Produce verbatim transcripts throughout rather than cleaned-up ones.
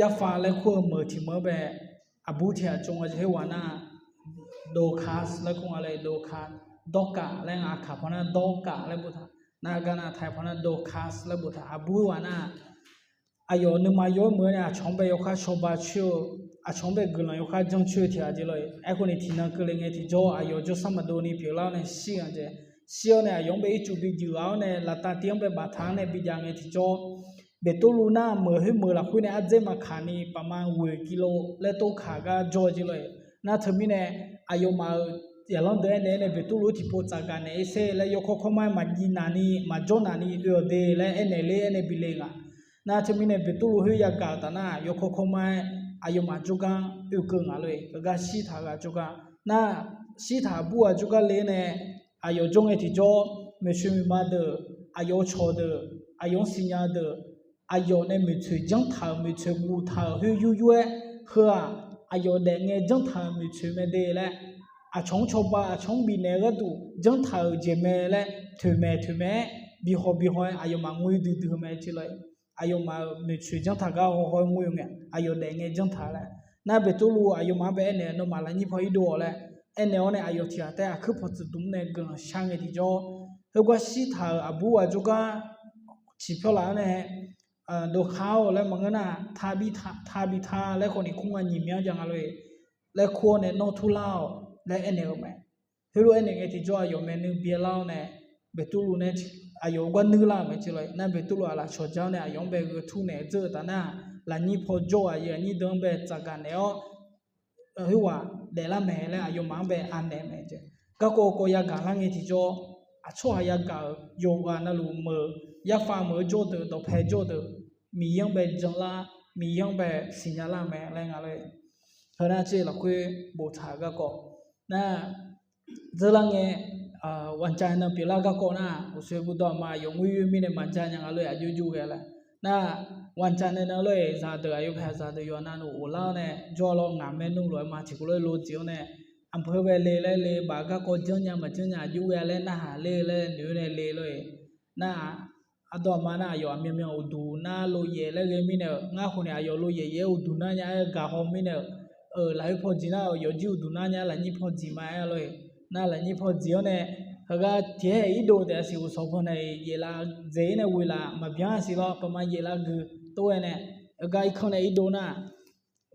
yarfav laer kur-eu meuq tiq meuq-anr bae, aqbur tiq ghaq tsov nga jeq khoerghaq nar, Dorcas laer kur nga le, Dorcas, Dawrkaf laer nga, aqkaq paw nar Dawrkaf laer boftaq, nar gar nar Taiq paw nar Dorcas laer boftaq, aqbur ghaq nar, aqyawf nuima yawr meuq-anr nae aqcawq-anr bae yawkhar cawba coer-eu, aqcawq-anr bae guiqlanq yawkhar jancoer-eu tiq ghaq jeq lor-eq. Aerkhawf ni tiqnan keuvle ngae tiqjawr aqyawf jawrsar maqdov ni pyeuflar-awr nae shir nga jeq. Shir-awr nae aqyawf-anr bae ircuf bi juif ghaq-awr nae laqtav tiv-anr bae baftaq-anr nae bi jav ngae tiqjawr, Beqtuvluv nar meuq khoer meuq lafkhoer nae ardzer maqkaq ni paqma ghoeq kilo laer tov kaq gar jawr-eu jeq lor-eq. Nar teumirnae aqyawfmaf-euq zaqlanr deuq aernaeq-aer nae Beqtuvluv tiqpov tsafgaq naeq-ir sher laer yawkawr kawrmar-aer maqjiv naq ni maqjawr naq ni oe-awq de laer aernaeq ler aernaeq bile nga. Nar teumirnae Beqtuvluv khoer yagaq-euq taf nar yawkawr kawrmar-aer aqyawfmaf jawrgar oekeuv ngaq lor-eq. Heugar shirtaq-eu ghaq jawrgar nar, shirtaq aqbur ghaq jawrgar le-aer nae aqyawf jawr ngae tiqjawr, maeqtsoeq maeqma deuq, aqyawf-eu cawq deuq, aqyawf-anr siqnya deuq, aqyawf nae maeqtsoeq janrtaq-euq maeqtsoeq guftaq-euq khoer yur yur-aer, heu-aq aqyawf daefngae janrtaq-euq maeqtsoeq mae de laer, aqcawq-anr cawba aqcawq-anr bifnaeq-eu gharduq janrtaq-euq jeq mae laer toeqmaeq toeqmaeq-aer bihaw bihaw-aer aqyawfmaf ngoer duidui-eu mae jeq lor-eq. Aqyawfmaf-euq maeqtsoeq janrtaq gar hawhaw-aer ngoer-eu mae, aqyawf daefngae janrtaq laer. Nar Beqtuvluv aqyawfmaf-anr bae aernaeq, nawmaf lafnyir paw irdov-awq laer aernaeq-awr nae aqyawf tiq ghaq taef-aer aqkuir pawqtsuif dmq nae guiqlanq shar ngae tiqjawr, heugar shirtaq-euq aqbur ghaq jawrgar ciqpyawr laf-anr nae, Dawqkaq-or laer maqngeur nar, Tabirta, Tabirta laer khawf ni kur nga, nyiq myanr jav nga lor-eq laer kur-awr nae, Nawr turlar-awq laer aernaeq-eu mae. Heulof aernaeq ngae tiqjawr aqyawf maeqnui byaelar-awr nae, Beqtuvluv nae aqyawf-eu gar nuirlar-euq mae jeq lor-eq. Nar Beqtuvluv aqlaf cawq jar-awr nae aqyawf-anr bae gheu tur naeq dzeur-eu taf nar, lafnyir paw jawr-eu aqyuif aqnyir deuq-anr bae tsafgaq naeq-awr, khoerghaq daeflar mae laer aqyawfmaf-anr bae anaeq mae jeq. Garkawv kawv yagaq lar ngae tiqjawr, aqcawq-aq yagaq-euq yawqghaq navluf meuq, yarfav meuq-eu jawr deuq, dawqpae jawr deuq, Miqyaer-anr bae janlar, Miqyaer-anr bae siqnya lar mae laer nga lor-eq. Heu nar tser lafkhoer boftaq-euq garkawv nar, dzeurlar ngae, วันจันทร์ nan pyeuflar garkawv nar, uqshoe budawr aqma aqyawf ngoer yoer mirnae maqja nya nga lor-eq, aqjox jov ghae laer. Nar วันจันทร์ nae nan lor-eq, zaqdeuq aqyawf paeq zaqdeuq yawqha navluf ghoflar-awr nae jawr-a lawr, ngaq maernmr lof-aer ma tiqkawv lof-aer lo jeq-awr nae, aqpeu-aer bae le laer le, baf garkawv janrnya maqjanr nya aqjox ghae laer narhaq ler laer noeq-awr nae le lor-eq. Nar, aqdawq aqma nar aqyawf aqmyanmyan uqduq nar lo yaef laer ghae mirnae-euq, ngar khawf ni aqyawf lo yaef yaef-aer uqduq nar nya-aer gaq haw mirnae-euq, lafkhoer pawqjeq nar-euq yawfjir uqduq nar nya-aer lafnyir pawqjeq ma-aer lor-eq. Nar lafnyir pawqjeq-awr nae, heugar tiq-aer irdov taef-a siq uqsawq paw nae yaeflaf dzaeq-ir nae ghoeqlaf maqbyan-a siq lawr, paqma yaeflaf gui tov-aer nae, heugar irkanr nae irdov nar,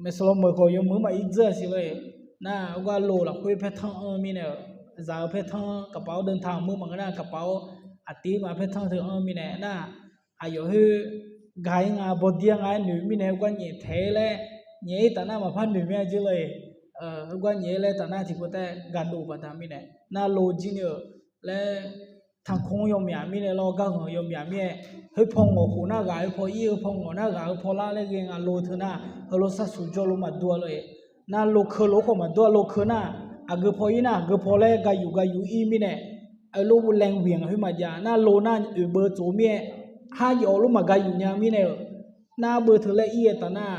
maeqsawq law meuq khawf yawmuiq-anr maqir dzeur-a siq lor-eq. Nar, heugar lo lafkhoer paertanr anr-eu mirnae-euq, zaq-eu paertanr kaqpaf-awr deuv ta-euq mur maqngeur nar kaqpaf-awr aqtiv ma paertanr teu anr-eu mirnae nar, aqyawf khoer gaq-ir nga bawdir-a nga-aer noeq mirnae heugar nyaef taeq-ir laer, nyaef-ir taf nar maqpar noeq mir-a jir lor-eq. Heugar nyaef-ir laer taf nar tiqpov taef-aer gaqdov baqda mirnae nar lo jir ni-euq laer, tanqkor yawmyaq mirnae lawr, garghanq yawmyaq mirnae, khoer paw ngawq khof nar ghaq khoer paw ir, khoer paw ngawq nar ghaq khoer paw lar laer ghae nga lo teu nar, heulof sarsuq jawr lof maqdur-a lor-eq. Nar lo keulof khawf maqdur-a, lo keuv nar, aqgeu paw ir nar aqgeu paw laer gayuf gayuf ir mirnae, heulof laewiq-anr khoer maqjav nar lo nar oeq beu tsof mirnae, har yawf lof maqgayuf nya mirnae-euq, nar beu teu laer ir-aer taf nar,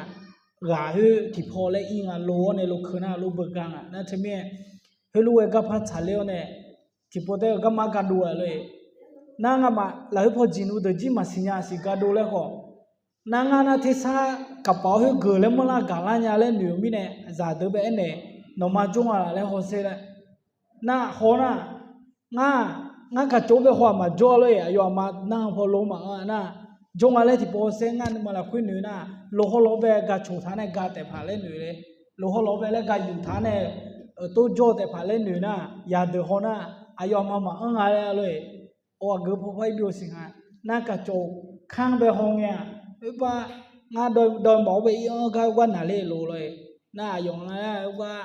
ghaq khoer tiqpaw laer ir nga lo-awr nae lo keuv nar lof beugar nga nar teumirnae, heulof-aer garpar tsaqler-awr nae, tiqpov taef-aer garma gaqdov-a lor-eq. Nar ngamaf lafkhoer pawqjeq nuideuq jir maqsiq nya siq gaqdov laer khawf, nar ngar nar tersar kaqpaf-awr khoer geuf laer manrlar gaqlar nya laer noeq-eu mirnae, zaqdeuq bae aernaeq, nawqma jawr nga laf laer hawsher laer. Nar haw nar, ngar, ngar kaqcawq-anr bae haw-aq maqjawr-a lor-eq, aqyawf aqma nar paw lo maqanr-a nar, jawr nga laer tiqpov hawsher ngar nuima lafkhoer noeq nar, lo hawrlawr bae gaq coq taq nae gaq taef paq laer noeq le, lo hawrlawr bae laer gaq yuf taq nae, euq tov jawr taef paq laer noeq nar, yaqdeuq haw nar, aqyawf aqma maqanr nga laer lor-eq. Or aqgeu paw par ir byov siq nga. Nar kaqcawq kanr bae haw ngae-aq, oerbar ngar dawq mawf-awr bae ir-anr gar oerbar naqler lof lor-eq. Nar aqyawf nga laer oerbar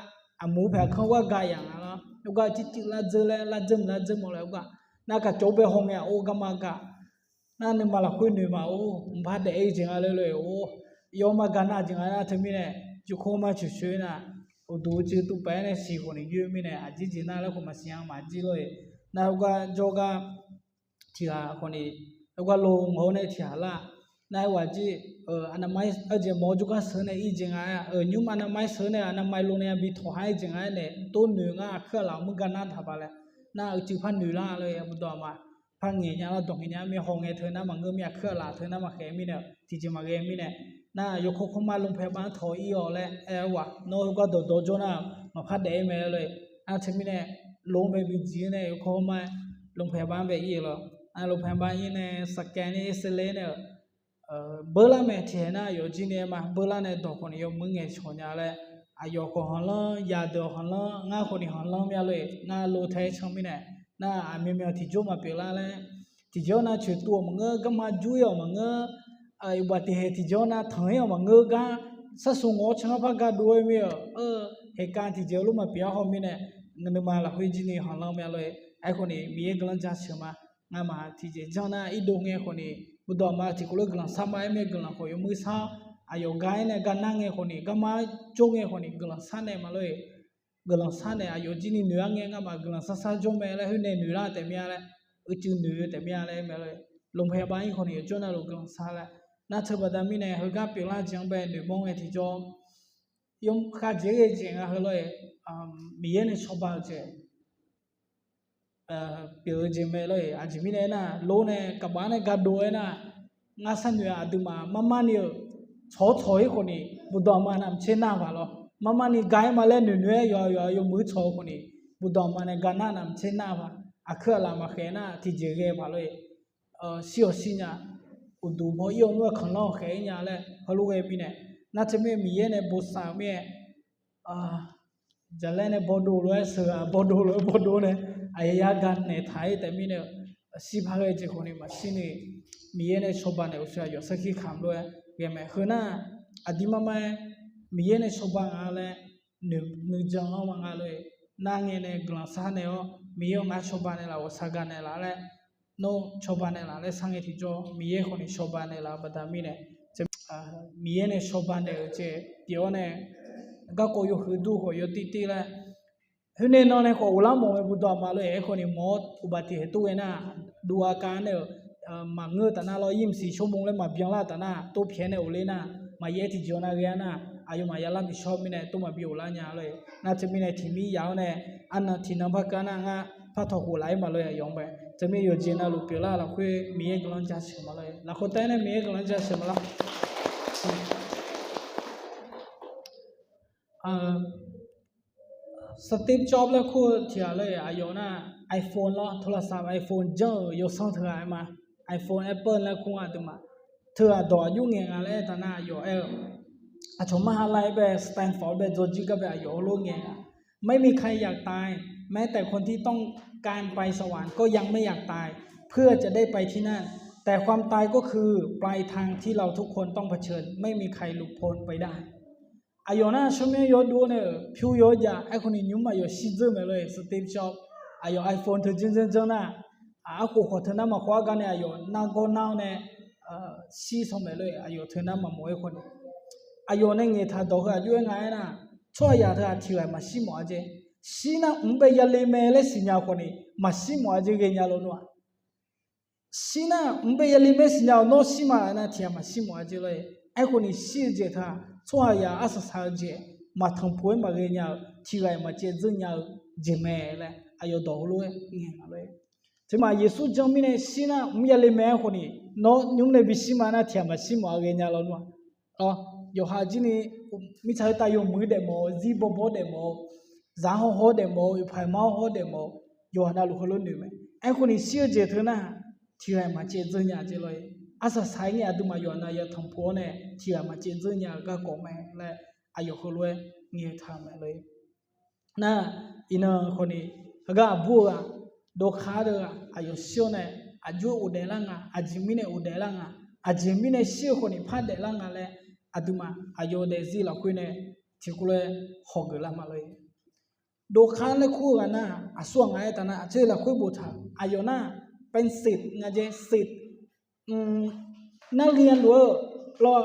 aqmuq paeq kanr oerbar ga yaf nga lar, oerbar circuiv lar dzeur laer lar dzeur mq lar dzeur mawf laer oerbar, nar kaqcawq-anr bae haw ngae-aq or garma gaq. Nar nuima lafkhoer noeq ma or mqpar daef-ir jeq nga laer lor-eq or, yawr mar ga nar jeq nga nar teumirnae, jukawr mar coeqcoeq-ir nar, uqduq uicuiv tuvpaef-aer nae siq khawf ni yoer mirnae aqjir jeq nar laer khawf maqsiq nya maqjir lor-eq. Nar oergar jawrgar tiqghaq khawf ni, oergar lo ngawq-awr nae tiqghaq lar. Nar aerghaq jir, aqnavma-ir arjeq mawf-awr jawrgar sheuq nae ir jeq nga-aer, nymr aqnavma-ir sheuq nae aqnavma-ir lo nae bi tawq ha-ir jeq nga-aer nae, tov noeq ngar aqkuir aqlaf mur gar nar taq paq laer, nar uicuiv par noeq lar lor-eq. Aqbudawq aqma par ngaeq nya lar dawq ngaeq nya mir haw ngae teu nar maqngeur mir, aqkuir aqlaf teu nar maqkhaeq mirnae, tiqjeq maqghae mirnae, Nar yawkawr kawrmar โรงพยาบาล tawq ir-awq laer aer-awr ghaq, nawr heugar dawqdawq jawr nar maqpar daef-ir mae lor-eq. Nar teumirnae, lor bae bijiq-ir nae yawkawr kawrmar โรงพยาบาล bae ir-euq lawr. Nar โรงพยาบาล ir nae สแกน nae เอ็กซเรย์ nae-euq beurlar mae tiqhae nar yawf jir ni aer ma, beurlar nae dawq khawf ni yawmuiq ngaeqcawq nya laer, aqyawf khawf khanqlanr, yaqdeuq-awq khanqlanr, ngar khawf ni khanqlanr mya lor-eq. Ngar lo tae-aer can mirnae, nar aqmyanmyan tiqjawr maqpyeuf lar laer, tiqjawr nav coeqtuv-awq maqngeur, garma jur-ir-awq maqngeur, iqbax tiqhae tiqjawr nav tanq-ir-awq maqngeur gar, sarsu ngawq-awr cangar par ga dov-aer mir-euq, heqkav tiqjeq lof maqpyeuf-ar haw mirnae, nuima lafkhoer jir ni khanqlanr mya lor-eq. Aerkhawf ni Miqyaer guiqlanq jaceuq ma. Ngamaf tiqjeq janr nar irdov ngae khawf ni, bawdawq aqma tiqkawv lof guiqlanq shar ma-aer mae guiqlanq khawf yawmuiq shar-awr, aqyawf ga-aer nae ga nar ngae khawf ni, garma jawr ngae khawf ni guiqlanq shar naeq ma lor-eq. Guiqlanq shar naeq aqyawf jir ni noeq-ar ngae ngamaf guiqlanq shar shar jawr mae laer khoer nae noeqlar taef mir-a laer, uicuiv noeq-eu taef mir-a laer mae lor-eq. โรงพยาบาล ir khawf ni yawjawr navluf guiqlanq shar laer, nar teu baqda mirnae heugar pyeuflar jeq-anr bae noeqmawr ngae tiqjawr, yawkhav jeq ghae jeq nga heu lor-eq, Miqyaer nae cawba-eu jeq pyeuf-eu jeq mae lor-eq. Aqjeq mirnae aernar, lor nae kaqbaf nae ga dov-aer nar, ngar sharnoeq-aq aqduimaf marmar ni-euq tsawq-awr tsawq-ir khawf ni, bawdawq aqma navmaqtser nar paq lawr. Marmar ni ga-aer ma laer noeqnoeq-aer yawqha yawqha yawmuiq tsawq-eu khawf ni, bawdawq aqma nae ga nar navmaqtser nar paq. Aqkuir aqlaf maqkhaeq nar tiqjeq ghae paq lor-eq. Shir-awq shir nya, uqduq baw ir-awr nmr-aer khanqlanr-awq khaeq-ir nya laer heulof ghae mirnae, nar teumirnae Miqyaer nae bosav-eu mirnae, jaqlaer nae bawdov lof-aer sheuqghae bawdov lof-aer bawdov nae, aqyawf yar ga naeq taq-ir taef mirnae, shir par ghae jeq khawf ni maqshir ni, Miqyaer nae cawba naeq uqshoe aqyawf sarkir kamq lof-aer ghae mae. Heu nar, aqdir marmar-aer Miqyaer nae cawba nga laer nuijan-anr ma nga lor-eq. Nar ngae nae guiqlanq shar naeq-awr, Miqyaer-awr ngar cawba naeqlaf ghawqshaq gaq naeqlaf laer, nawr cawba naeqlaf laer sar ngae tiqjawr, Miqyaer khawf ni cawba naeqlaf-eu baqda mirnae, Miqyaer nae cawba naeq-euq jeq pyeuf-awr nae, garkawv yawhuiq dur khawf yawtir tir laer, khoer nae nan nae khawf ghoflar mawf-eu bawdawq aqma lor-eq. Aerkhawf ni mawf-awr uqbaf tiqhae tov ghae nar, duv-a kav nae-euq maqngeur taf nar lawr, yir mqsiq ชั่วโมง laer maqbyan lar taf nar, tov pyaeq nae ghofler nar, maqyaer tiqjeq nav ghae-a nar, aqyawfmaf yalar bishawr mirnae tov maqbi ghoflar nya lor-eq. Nar teumirnae tiqmir yaf-awr nae, arnan tiqnan par kav nar ngar par tawq khof laf-ir ma lor-eq. Aqyawf-anr bae teumirnae yawqjeq navluf pyeuflar lafkhoer Miqyaer guiqlanq jaceuq ma lor-eq. Lafkhoer taef-aer nae Miqyaer guiqlanq jaceuq ma lor. Steve Jobs laer kur-eu tiq ghaq lor-eq, aqyawf nar iPhone lawr, โทรศัพท์ iPhone janr-euq yawsanr teughaq aer ma. iPhone, Apple laer kur nga aqduimaf. Teughaq dawq aqjox ngaeq nga laer aer taf nar aqyawf aer-eu, aqcawq mar ha laer bae Stanford bae dzawjir gar bae aqyawf heulof ngaeq nga. ไม่มีใครอยากตาย แม้แต่คนที่ต้องการไปสวรรค์ก็ยังไม่อยากตาย เพื่อจะได้ไปที่นั่น แต่ความตายก็คือปลายทางที่เราทุกคนต้องเผชิญ ไม่มีใครหลุดพ้นไปได้ Aqyawf nar tsawrmyanr yawdov nae-euq pyur yawjav aerkhawf ni nymr aqyawf shirdzeur mae lor-eq. Steve Jobs, aqyawf iPhone teu janr janr janr nar, arkhof khawf teu nar maqkhawf-ar gar nae aqyawf nargawr nar-awr nae shir sanq mae lor-eq. Aqyawf teu nar maqmawf-aer khawf ni, aqyawf nae ngaeqtaq dawq heu aqjox-aer nga aernar, tsawrhaqzaq teughaq tiq ghaq maqshir mawf-a jeq. Shir nar mq bae yale mae laer siqnya khawf ni, maqshir mawf-a jeq ghaenya lawnmr-aq. Shir nar mq bae yale mae siqnya-awq, nawr shir ma nar tiq ghaq maqshir mawf-a jeq lor-eq. Aerkhawf ni shir-eu jeq teughaq tsawrhaqzaq arsaq saq-eu jeq, maqtanq puq-aer maqghae nya-eu tiq ghaq-iq maqcaev dzeur nya-eu jeq mae laer aqyawf dawq heulof-aer ngaeq nga lor-eq. Teumirnae Yeqsur jan mirnae shir nar mq yale mae-aer khawf ni, nawr nymr nae bishir ma nar tiq ghaq maqshir mawf-a ghaenya lawnmr-aq. Yawqha jir ni mirtsaq heu tav yawmuiq daefmawf-eu, zir bawrbawr daefmawf-eu, zaq hawr hawr daefmawf-eu, yawqpaq mar hawr hawr daefmawf-eu, yawqha navluf heulof noeq mae. Aerkhawf ni shir-eu jeq teu nar, tiq ghaq-iq maqcaev dzeur nya jeq lor-eq. Arsaq saq-aer ngae aqduimaf yawqha nav yatanq puq-awr nae tiq ghaq maqcaev dzeur nya-eu garkawv mae laer aqyawf heulof-aer ngaeqtaq-eu mae lor-eq. Nar, iqnan khawf ni, heugar aqbur-eu ghaq, dovkhar deuq-aq aqyawf shir-awr nae, aqjox-aer ghofdaef lar nga, aqjeq mirnae ghofdaef lar nga, aqjeq mirnae shir-eu khawf ni par daeflar nga laer, aqduimaf aqyawf daefzir lafkhoer nae tiqkawv lof-aer hawgeuf lar ma lor-eq. Dovkhar laer kur-eu ghaq nar, aqsur ghaq nga-aer taf nar, aqtser lafkhoer boftaq aqyawf nar, เป็นสิทธิ์ nga jeq สิทธิ์ narghae lof-eu lawr,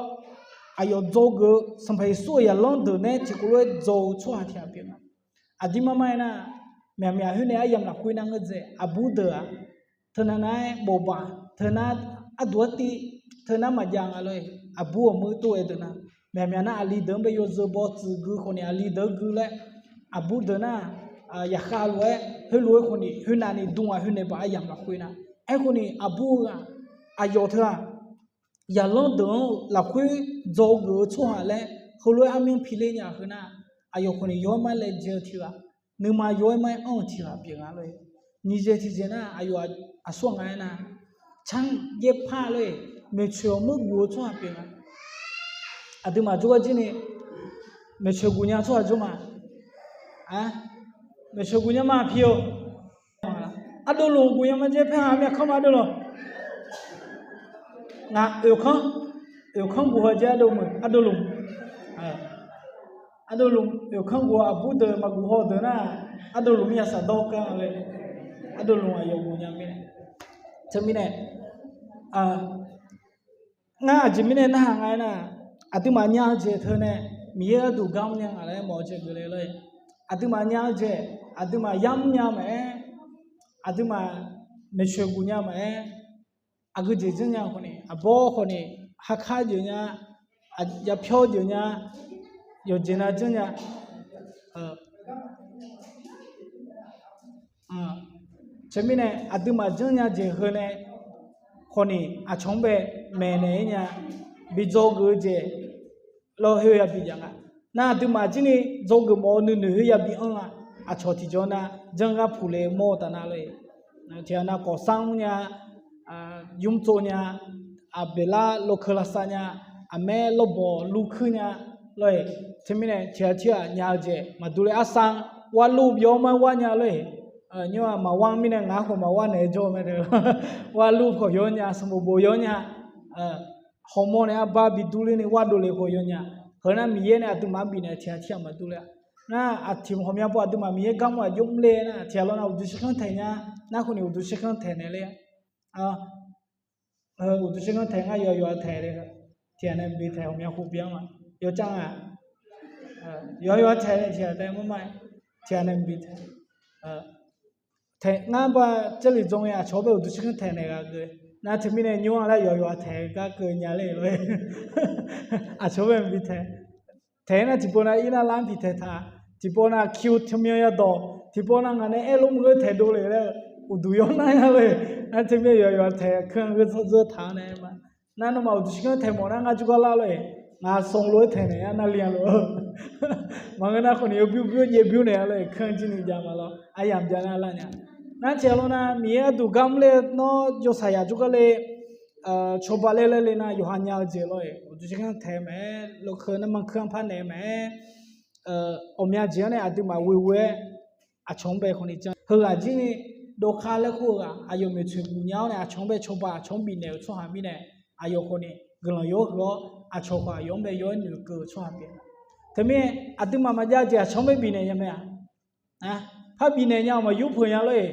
aqyawf dzawgeuf-eu Sanqpaq Yeqsur-euq zaqlanr deuq nae tiqkawv lof-aer dzaw-eu tsawrhaq tiq ghaq pyeuf nga. Aqdir mar mar-aer nar, myaqmyaq khoer nae aryamq lafkhoer nar ngeur dzae, aqbur deuq-aq, teunav nav-aer bawbaq, teunav arduq artiv, teunav maqjav nga lor-eq. Aqbur aqmuir tov-aer deuq nar, myaqmyaq nar aqli deuq-anr bae yawzeu baw tsuif gui khawf ni aqli deuq-anr gui laer, aqbur deuq nar, yaqkhav lof-aer heulof-aer khawf ni khoernav ni dm-aq khoer nae baq aryamq lafkhoer nar, aerkhawf ni aqbur-eu ghaq, aqyawf teu-aq zaqlanr deuq-anr lafkhoer dzaw geuf-eu tsawrhaq laer heulof-aer armyanr piler nya heu nar, aqyawf khawf ni yaw-aer ma laejae-eu tiq ghaq, nuima yaw-aer ma-aer anr-eu tiq ghaq pyeuf nga lor-e. Nyiq jeq tiq jeq nar aqyawf aqsur nga aernar, canr yaerpar lor-e, maeqtsoeq-awq meugeuf-eu tsawrhaq pyeuf nga. Aqduimaf jawrgar jir ni maeqtsoeq guq nya tsawrhaq jawr ma. Maeqtsoeq guq nya ma pi-eu. Ardovlmq guq nya ma jaer paer-a, myavkanr ma ardovlmq. Ngaq oeqkanr, oeqkanr guq haw jaer ardovlmq, ardovlmq. Ardovlmq oeqkanr guq-awr aqbur deuq maqguq haw deuq nar, ardovlmq mirnya saqdawr kar-a le. Ardovlmq aqyawf guq nya mirnae. Teumirnae, ngar aqjeq mirnae narhaq nga aernar, aqduimaf nya-eu jeq teu nae Miqyaer gharduq gar mrnya nga laer mawf-eu jeq geufle lor-e. Aqduimaf nya-eu jeq, aqduimaf yar mrnya maqaer, aqduimaf maeqtsoeq guq nya maqaer, aqgeu jeq janrnya khawf ni, aqbawr khawf ni, hakar jeq nya, yapyawr jeq nya, yawqjeq nav janrnya. Teumirnae aqduimaf janrnya jeq heu nae khawf ni aqcawq-anr bae maeqnaeq-ir nya, bi dzawgeuf-eu jeq lawr khoer yabi jav nga. Nar aqduimaf jir ni dzawgeuf mawf-eu nuinoeq khoer yabi anr nga. Aqcawq tiqjawr nar janr gar puq le mawr-eu taf nar lor-e. Tiqghaq nav kawfsar mr nya, nymr tsov nya, aqbeqlar lawkeu lavsav nya, aqmaer lawrbawq lurkuir nya lor-e. Teumirnae tiqghaq tirghaq nya-eu jeq maqdur le. Arsar war lur bi-awr mar war nya lor-e. Nymr-aq maqwar mirnae ngaq-anr khawf maqwar naeq-aer jawr-eu mae. War lur khawf yaw nya, sanqbof bof yaw nya, hawmawr nae arbar bi durler ni war dovle khawf yaw nya. Heu nar Miqyaer nae aqduimaf-anr bifnaeq tiqghaq tirghaq maqdur le-a. Nar aqtiq ghawqmya pov aqduimaf Miqyaer garmr aqjox mr ler nar tiqghaq lawr nar uqduq tserkanr taeq nya, nar khawf ni uqduq tserkanr taeq naeq ler-a. Uqduq tserkanr taeq ngar yawqha yawqha taeq le. Tiqghaq nae mqbi taeq ghawqmya khof byan ma. Yawcav nga. Yawqha yawqha taeq le tiqghaq taev mar ma. Tiqghaq nae mqbi taeq. Taeq ngar ba Jarlif dzaw ngae aqcawq-anr bae uqduq tserkanr taeq naeq ghaq geuf. Nar teumirnae nymr-anr laer yawqha yawqha taeq gar keuv nya ler-e lor-e. Aqcawq-anr bae mqbi taeq. Taeq-aer nar tiqpov nav ir nar lar-anr pif taeq taq. Tiqpov nav kiu teumyan yadawq. Tiqpov nav ngaq nae aer lor mq-eu taeq dovle laer-eu uqduq yawr nar ya lor-e. Nar teumirnae yawqha yawqha taeq keuvlar-anr gheuzeur taq-anr nae ma. Nar nawmaf uqduq tserkanr taeq mawf nar ngar jawrgar lar lor-e. Ngaq sanqlof-aer taeq naeq-a nar li-a lor. Maqngeur nar khawf ni yawbymr bymr jaev bymr naeq-a lor-e. Keuvlar jir ni jav ma lawr. Aryamq jav nar lar nya. Nar tiqghaq lawr nar Miqyaer gharduq gar mr ler nawr jawrsaq yaq jawrgar le cawba ler laer le nar yawqha nya-eu jeq lor-e. Uqduq tserkanr taeq mae, lawkeuv narma kuir-anr par naeq mae. Ghawqmya jeq-anr nae aqduimaf ghoe ghoe-aer aqcawq-anr bae khawf ni janr. Heughaq jir ni dovkhar laer kur-eu ghaq aqyawf maeqtsoeq guq nya-awr nae aqcawq-anr bae cawba aqcawq-anr bifnaeq-euq tsawrhaq mirnae, aqyawf khawf ni guiqlanq yawr heu-awr aqcawq khawf aqyawf-anr bae yawr-aer noeqkeuv-eu tsawrhaq pyeuf. Teumirnae aqduimaf maqjav jeq aqcawq-anr bae bifnaeq nya mae-a. Par bifnaeq nya-awq maqyur peuq nya lor-e.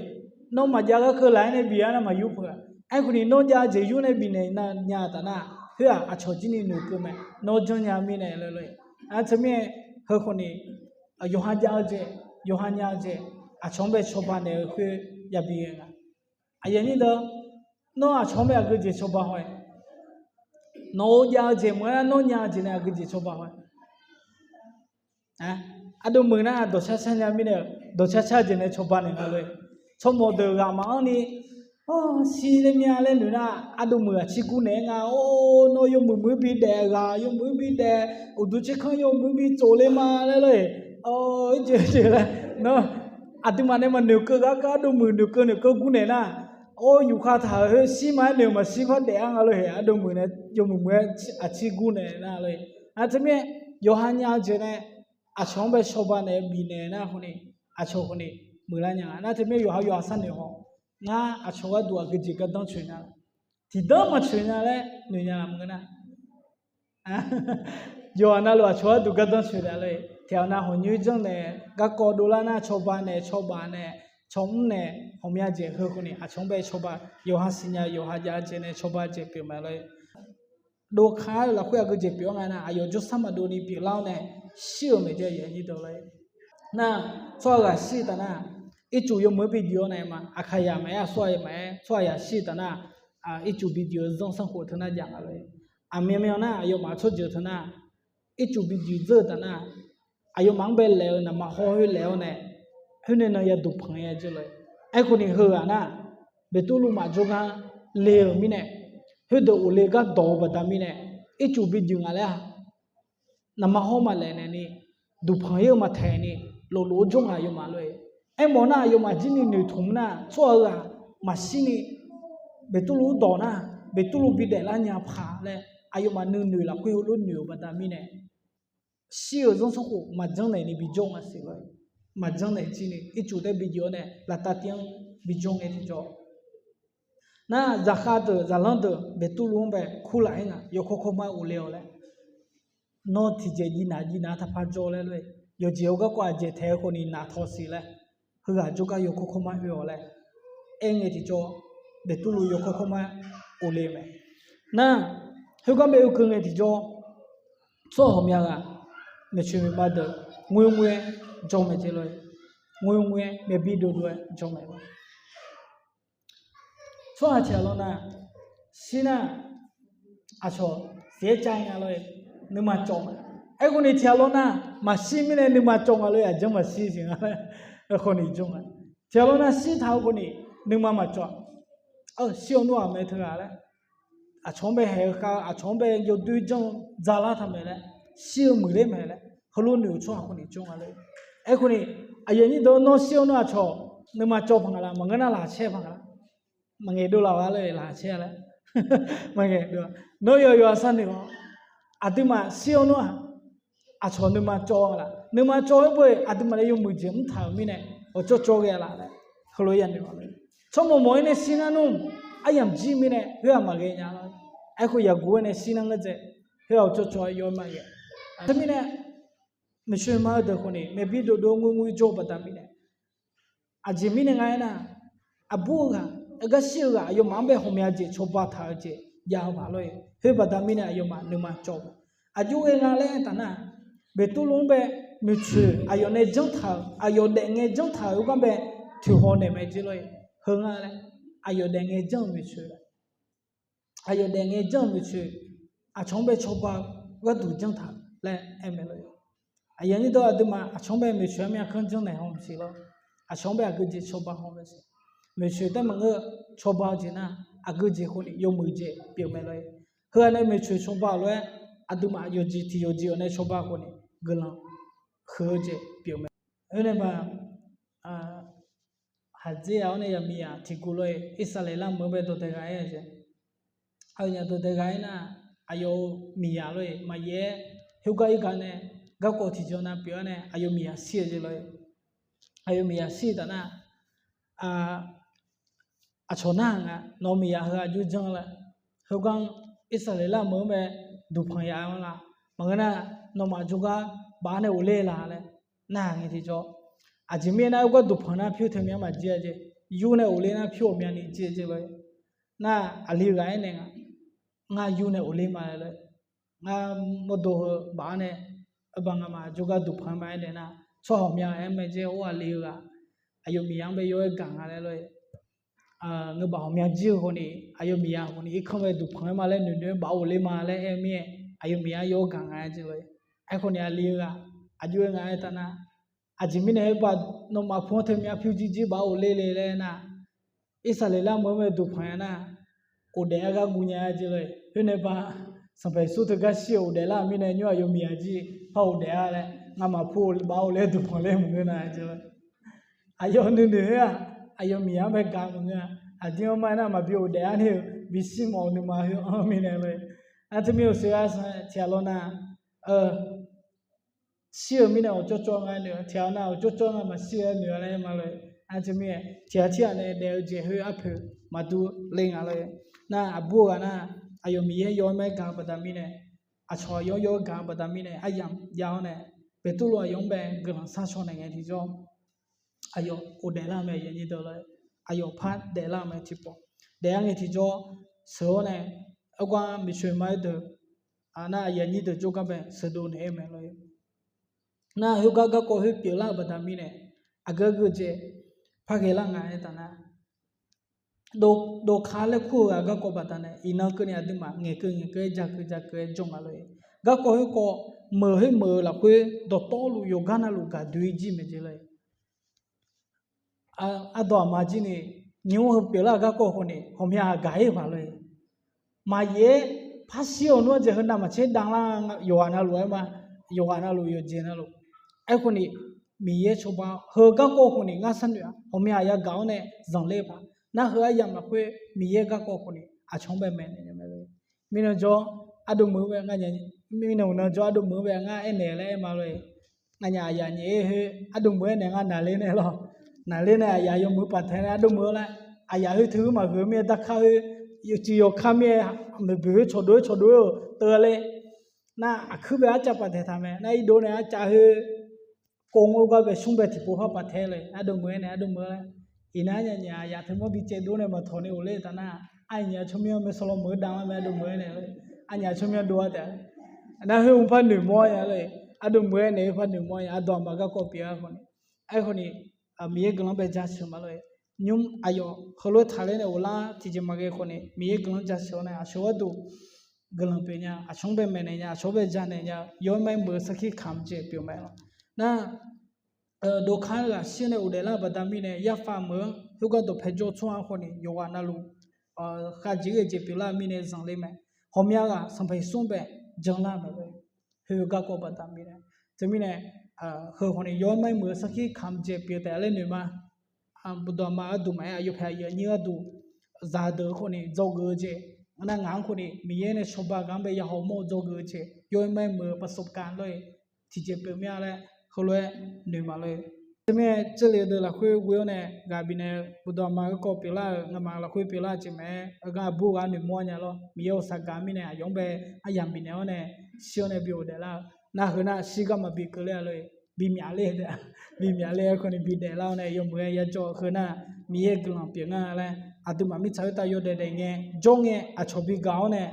Nawr maqjav gar keuv laf-aer nae bif-a nar maqyur peuq-a. Aerkhawf ni nawr jav jeq yur nae bifnaeq nya taf nar, khoer-aq aqcawq jir ni noeqkeuv mae. Nawr janrnya mirnae lor-e. Nar teumirnae heu khawf ni yawqha jav-eu jeq, yawqha nya-eu jeq, aqcawq-anr bae cawba naeq-eu khoer yabi ghae nga. Aqyuif aqnyir deuq, nawr aqcawq-anr bae aqgeu jeq cawba haw-aer, nawq-eu jav-eu jeq meuq-aer nawr nya-eu jeq nae aqgeu jeq cawba haw-aer. Ardov meuq nar dawqcar car nya mirnae, dawqcar car jeq nae cawba naeq nga lor-e. Tsawrmawq deuq ghaq maqanr ni, shir ler mya laer noeq nar, ardov meuq aqcir gur naeq-aer nga. Or, nawr yawmuiq muiq-anr bi daef ghaq, yawmuiq-anr bi daef, uqduq tserkanr yawmuiq-anr bi tsof le ma laer lor-e. Or, jeq jeq laer, nawr aqduimaf nae maqnoeqkeuv gar keuv ardov meuq noeqkeuv noeqkeuv gur naeq nar, or, yufkhav taq-euq khoer shir ma-aer noeq maqshir khawf daef-a nga lor-e. Ardov meuq nae yawmuiq muiq-aer aqcir gur naeq nar lor-e. Nar teumirnae yawqha nya-eu jeq nae aqcawq-anr bae cawba naeq-eu bifnaeq nar khawf ni, aqcawq khawf ni muiqlar nya nga. Nar teumirnae yawqha yawqha sharnoeq haw. Ngar aqcawq gharduq aqgeu jeq gardanr coeq nya la? Tiqdanr maqcoeq nya laer noeq nya la maqngeur nar, yawqha navluf aqcawq gharduq gardanr coeq daef lor-e. Tiqghaq nav hawq nyoer janr naeq, garkawv dovlar nar cawba naeq, cawba naeq, cawmr naeq, ghawqmya jeq heu khawf ni aqcawq-anr bae cawba, yawqha siqnya yawqha jav jeq nae cawba jeq pyeuf mae lor-e. Dovkhar-eu lafkhoer aqgeu jeq pyeuf-awr nga nar, aqyawf jawrsar maqdov ni pyeuflar-awr nae shir-euq maeq jav-eu aqnyir deuq lor-e. Nar, tsawrhaq ghaq shir taf nar, ircuf yawmuiq-anr bi juif-awr nae ma, aqkaqyaq maqaer, aqsurghaq maqaer, tsawrhaq yaq shir taf nar, ircuf bi juif-eu zanrsanrkhof teu nar jav nga lor-e. Aqmyanmyan nar aqyawfmaf tsawrjeuq teu nar, ircuf bi juif dzeur-eu taf nar, aqyawfmaf-anr bae laef-eu naqma hawr khoer laef-awr nae, khoer nae nan yaduq panq-aer ya dzeur lor-e. Aerkhawf ni heughaq nar, Beqtuvluv maf jawrgar le-euq mirnae, khoerdeuq ghofle gar dawq-eu baqda mirnae, ircuf bi juif nga laer-aq, naqma hawr maqlaef naeq ni, duqpanq-ir-eu maqtaeq ni, loflof-aer jawr nga aqyawfmaf lor-e. Aermawf nar aqyawfmaf jir ni noeqtmq nar, tsawrhaq-eu ghaq maqshir ni, Beqtuvluv-anr dawq nar, Beqtuvluv bi daeflar nya paq laer aqyawfmaf nuinoeq lafkhoer heulof noeq-euq baqda mirnae, shir-euq zanrsanrkhof maqjanr naeq ni bijawr nga siq lor-e. Maqjanr naeq jir ni ircuf taef-aer bi juif-awr nae laftav tiv-anr bijawr ngae tiqjawr, nar zaqkhav deuq zaqlanr deuq Beqtuvluv-anr bae kurlaf-ir nga, yawkawr kawrmar ghofle-awq laer. Nawr tiqjeq jiv naq jiv naq taqpar jawr laer lor-e. Yawqjeq-awr garkawv aqjeq taeq-eu khawf ni naq tawq siq laer, heughaq jawrgar yawkawr kawrmar oe-awq laer aer ngae tiqjawr, Beqtuvluv yawkawr kawrmar ghofle mae. Nar, khoergar bae oekeuv ngae tiqjawr, tsawrhaq ghawqmya ghaq maeqtsoeq maeqma deuq ngoerngoer-aer jawr mae jeq lor-e. Ngoerngoer-aer myavbir dovdov-aer jawr mae lor. Tsawrhaq tiq ghaq lawr nar, shir nar, aqcawq siqaer cav nga lor-e, nuima cawv nga. Aerkhawf ni tiq ghaq lawr nar, maqshir mirnae nuima cawv nga lor-e, aqjanr maqshir siq nga laer, aerkhawf ni jawr nga. Tiq ghaq lawr nar shirtaq-eu khawf ni nuima maqcawv. Shir-eu nmr-aq mae teughaq laer, aqcawq-anr bae haeq-eu khav-eu, aqcawq-anr bae yawdoer janr-eu dzalar taq maeq laer, shir-eu muiqler maeq laer, heulof noeq-eu tsawrhaq khawf ni jawr nga lor-e. Aerkhawf ni, aqyuif aqnyir deuq-awr, nawr shir-eu nmr aqcawq nuima cawv paq nga laf, maqngeur nar laqcaer paq nga laf. Maqngaeq dov laf-a laer laqcaer laer, maqngaeq dov. Nawr yawqyawq-aq sharnoeq-awr, aqduimaf shir-eu nmr-aq, aqcawq nuima cawv nga laf. Nuima cawv-aer beu-eq aqduimaf nae yawmuiq jeq mr taq-euq mirnae, awqcawv cawv ghae-a laf laer, heulof yanoeq-a lor. Tsawrmawq mawq-ir nae shir nar nmr, aryamq jir mirnae khoer-aq maqghae nya lor. Aerkhawf yaqguq-aer nae shir nar ngeur dzae, khoer-aq awqcawv cawv-aer yaw-aer ma ghae. Teumirnae, maeqtsoeq maeqma-eu deuq khawf ni myavbir dovdov-aer ngoerngoer jawr-eu baqda mirnae, aqjeq mirnae nga aernar, aqbur-eu ghaq, gar shir-eu ghaq aqyawfmaf-anr bae ghawqmya jeq cawba taq-eu jeq jav-eu paq lor-e. Khoer baqda mirnae aqyawfmaf nuima cawv-eu. Aqjox ghae nga laer aertaq nar, Beqtuvluv-anr bae maeqtsoeq aqyawf nae janr taq-euq, aqyawf daef ngae janr taq-euq gar bae toeqhaw naeq mae jeq lor-e. Heu nga laer, aqyawf daef ngae janr-eu maeqtsoeq aqyawf daef ngae janr-eu maeqtsoeq, aqcawq-anr bae cawba-eu gharduq janr taq laer aer mae lor-e. Aqyuif aqnyir deuq aqduimaf aqcawq-anr bae maeqtsoeq armyav kanr janrnaeq haw maqsiq lor. Aqcawq-anr bae aqgeu jeq cawba haw maqsiq. Maeqtsoeq taef maqngeur-eu cawba-eu jeq nar, aqgeu jeq khawf ni yawmuiq jeq pyeuf mae lor-e. Heu-aq nae maeqtsoeq cawba-euq lof-aer, aqduimaf yawqjeq tiq yawqjeq-awq nae cawba khawf ni guiqlanq huiq-eu jeq pyeuf mae. Khoernae ma, Haqdzer-aq-awr nae yamiqzaq tiq guv lor-e, Irsaqleqlav meuq-anr bae dawqdaeq ghaq-aer-a jeq. Aqyawfnyaf dawqdaeq ghaq-aer nar, aqyawf-euq miqzaq lor-e maqyaef-aer, khoergar irgaq nae garkawv tiqjeq nav pyeuf-awr nae aqyawf miqzaq shir-eu jeq lor-e. Aqyawf miqzaq shir-eu taf nar, aqcawq nar-aq nga, nawq-eu miqzaq heu aqjox janr laer, khoergar Irsaqleqlav meuq-anr bae duqpanq yaf-eu la, maqngeur nar, nawmaf jawrgar baf-awr nae ghofler la laer nar-aq ngae tiqjawr. Aqjeq mirnae nar, khoergar duqpanq nar pyur teu myav maqjir-a jeq, yur nae ghofler nar pyur ghawqmyani jir-eu jeq lor-e. Nar aqli ghaq-aer nae nga, ngar yur nae ghofler ma laer, ngar mawrdo heu baf-awr nae, oe baq ngamaf jawrgar duqpanq ma-aer nae nar, tsawrhaq ghawqmya-aer mae jeq or aqli-eu ghaq, aqyawf miqzaq-anr bae yawr-aer gaq nga laer lor-e. Ngeur baf ghawqmya jir-eu khawf ni, aqyawf miqzaq khawf ni irkanr bae duqpanq-aer ma laer noeqnoeq-aer baf ghofler ma laer aer-eu mirnae, aqyawf miqzaq-anr yawr-aer gaq nga-aer jeq lor-e. Aerkhawf ni aqli-eu ghaq, aqjox-aer nga-aer taf nar, aqjeq mirnae khoer baf nawmaf pu-anr teu myav pyur jirjir baf ghofler le laer nar, Irsaqleqlav meuq-anr bae duqpanq ya nar, ghofdaef-aer gar guv nya-aer jeq lor-e. Khoernae ba, Sanqpaq Yeqsur teugar shir-euq ghofdaef lar-euq mirnae nymr aqyawf miqzaq jir par ghofdaef-a laer, ngamaf pu baf ghofler duqpanq laer maqngeur nar jeq lor-e. Aqyawf nuinoeq khoer-aq, aqyawf miqzaq-anr bae gaq maqngeur-a. Aqdir-anr ma-aer nar maqbi ghofdaef-a ni-eu bishir mawf-eu nuima khoer-anr mirnae lor-e. Nar teumirnae-euq sheuqghae san tiq ghaq lawr nar, shir-euq mirnae awqcawv cawv nga noeq-a, tiq ghaq nar awqcawv cawv nga maqshir-aer noeq-a laer ma lor-e. Nar teumirnae tiq ghaq tirghaq nae daef-eu jeq khoer arpoeq maqdur le nga lor-e. Nar aqbur-eu ghaq nar, aqyawf miqyaer yawr-aer ma-aer gaq-eu baqda mirnae, aqcawq aqyawf-anr yawr-aer gaq-eu baqda mirnae aryamq jav-awr nae, Beqtuvluv aqyawf-anr bae guiqlanq sharcaw naeq ngae tiqjawr, aqyawf ghofdaef lar-eu mae, aqyawf par daeflar-eu mae tiqpawf. Daef-a ngae tiqjawr sheuq-awr nae, aergar maeqtsoeq ma-aer deuq, nar aqyuif aqnyir deuq jawrgar bae sheuqdov naeq-aer mae lor-e. Nar khoergar garkawv khoer pyeuflar-eu baqda mirnae, aqgeu geujeq par ghae lar nga-aer taf nar, dovka laer kur-eu ghaq garkawv baqda nae iqnan keuvni aqduimaf ngaeqkeuv ngaeqkeuv-aer jakeuv jakeuv-aer jawr nga lor-e. Garkawv khoerkawv meuq khoer meuq-eu lafkhoer dawqtawvluf yawqgar navluf gaqdoe-ir jir mae jeq lor-e. Ardawq aqma jir ni, nymr heu pyeuflar-eu garkawv khawf ni ghawqmya gaq-ir-eu paq lor-e. maqyaef-aer par shir-euq nmr-anr jeq heu navmaqtser damlar-a, yawqghaq navluf-aer ma, yawqghaq navluf yawqjeq navluf. Aerkhawf ni, Miqyaer cawba heu garkawv khawf ni ngar sharnoeq-a, ghawqmya aqyawf gaq-awr nae zanqler paq. Nar heu aryamq lafkhoer Miqyaer garkawv khawf ni aqcawq-anr bae maeqnaeq nya mae. Mirnan jawr, ardov meuq-eu bae ngar nya, mirnan uqnan jawr ardov meuq-eu bae ngar aernaeq laer aer ma lor-e. Nganyaf aqyaf nyaef-aer khoer ardov meuq-aer naeq ngar naqler nae lawr. Naqler nae aqyaf yawmuiq paf tae nae ardov meuq-eu laer, aqyaf khoer teu maqghoe-eu mirnae darkar khoer, yawcuiv yawkar mirnae, maeqboeq khoer cawqdov-aer cawqdov-aer-euq teu-a ler. Nar aqkuir bae arcav paf taeq taq mae. Nar irdov nae arcav khoer kov-awr gar bae smr bae tiqpov par paf tae le. Ardov meuq-aer nae ardov meuq-aer laer, iqnan aqnyaf aqyaf teu mawr bi caevdov nae maqtawq ni ghofler taf nar, aqnyaf tsawrmyanr mae sawlaw meuq-eu damlar mae ardov meuq-aer nae, aqnyaf tsawrmyanr dov-a taef. Nar khoer mqpar noeqmawr nya lor-e. Ardov meuq-aer nae khoer par noeqmawr nya, aqdawq aqma garkawv pyeuf-a khawf ni. Aerkhawf ni, Miqyaer guiqlanq bae jaceuq ma lor-e. Nymr aqyawf heulof-aer taqler nae ghoflar tiqjeq maqghae khawf ni, Miqyaer guiqlanq jaceuq-awr nae aqcawq gharduq guiqlanq pyeuf nya, aqcawq-anr bae maeqnaeq nya, aqcawq-anr bae janaeq nya, yawr-aer mar-aer muiq-eu sarkir kamq jeq pyeuf mae lawr. Nar, dovkar-eu ghaq shir nae ghofdaef lar-eu baqda mirnae, yarfav meuq-anr khoergar dawqpae jawr tsawrhaq khawf ni yawqghaq navluf khavjeq ghae jeq pyeuflar-eu mirnae zanqler mae. Ghawqmya ghaq Sanqpaq Yeqsur-anr bae janlar mae lor-e. Heu garkawv baqda mirnae, teumirnae, heu khawf ni yawr-aer mar-aer muiq-eu sarkir kamq jeq pyeuf taef laer noeq ma. Baqdawq aqma gharduq maqaer, aqyawf paeq aqyuif aqnyir gharduq zaqdeuq-eu khawf ni dzawgeuf-eu jeq, nar ngaq-anr khawf ni Miqyaer nae cawba ghaq-anr bae yahaw mawr-eu dzawgeuf-eu jeq, yawr-aer mar-aer muiq-eu baqsov kav lor-e. Tiqjeq pyeuf mir-a laer heulof-aer noeq ma lor-e. Teumirnae, Jarlif deuq lafkhoer ghoe-awr nae ghaq bifnaeq-eu baqdawq aqma garkawv pyeuflar-euq ngamaf lafkhoer pyeuflar-eu jeq maqaer, heugar aqbur ghaq noeqmawr nya lawr. Miqyaer ghawqshaq gaq mirnae aqyawf-anr bae aryamq bifnaeq-awr nae shir-awr nae bi ghofdaef lar-eu. Nar heu nar shir gar maqbi keuvler-a lor-e. Bimyaf ler, bimyaf ler-aer khawf ni bidaef lar-awr nae yawmuiq-aer yajawr-eu heu nar Miqyaer guiqlanq pyeuf nga laer, aqduimaf mirtsaq khoertav yawdaef daef ngae, jawr ngae aqcawq bi gaq-awr nae,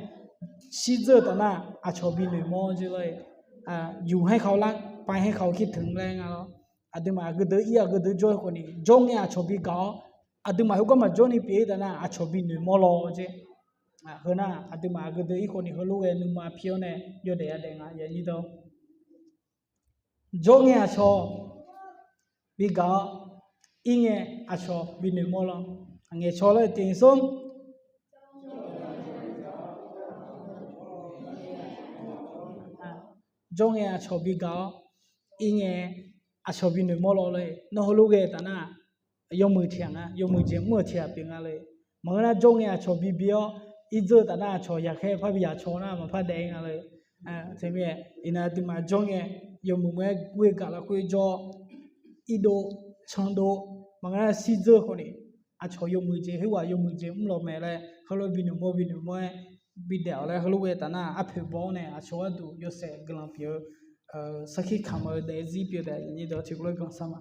shirdzeur-eu taf nar aqcawq bi noeqmawr-awr jer lor-e. Yuq haer khaq-eu lar, pav haer khaq-eu kir teunq laer nga lawr. Aqduimaf aqgeu deuq ir aqgeu deuq jawr-aer khawf ni jawr ngae aqcawq bi gaq-awr, aqduimaf heugar maqjawr ni pyeuf-ir taf nar aqcawq bi noeqmawr lawr jer. Heu nar aqduimaf aqgeu deuq ir khawf ni heulof ghae nuima pi-awr nae yawdaef yadaef nga yanyir dawr. Jawr ngae aqcawq bi gaq-awr, ir ngae aqcawq bi noeqmawr lawr. Ngaeqcawq lawr tiq smr. Jawr ngae aqcawq bi gaq-awr, ir ngae aqcawq bi noeqmawr lawr lor-e. Nawr heulof ghae taf nar, yawmuiq tiq ghaq nga, yawmuiq jeq mr-euq tiq ghaq pyeuf nga lor-e. Maqngeur nar jawr ngae aqcawq bi bi-awr, irdzeur-eu taf nar aqcawq yaqkhaer par bi yaq caw nar maqpar daef-ir nga lor-e. Teumirnae iqnan aqduimaf jawr ngae yawmuiq maqaer ghoe gaq lafkhoer jawr, irdov, candov, maqngeur nar shirdzeur khawf ni aqcawq yawmuiq jeq khoerghaq yawmuiq jeq mr lawq mae laer heulof bi noeqmawr bi noeqmawr-aer bidaef-awq laer heulof ghae taf nar arpoeq baw-awr nae aqcawq gharduq yawshaef guiqlanq pyeuf-eu sarkir kamq-eu daefzir pyeuf taef nyir dawq tiq ghaq lof-aer guiqlanq shar ma.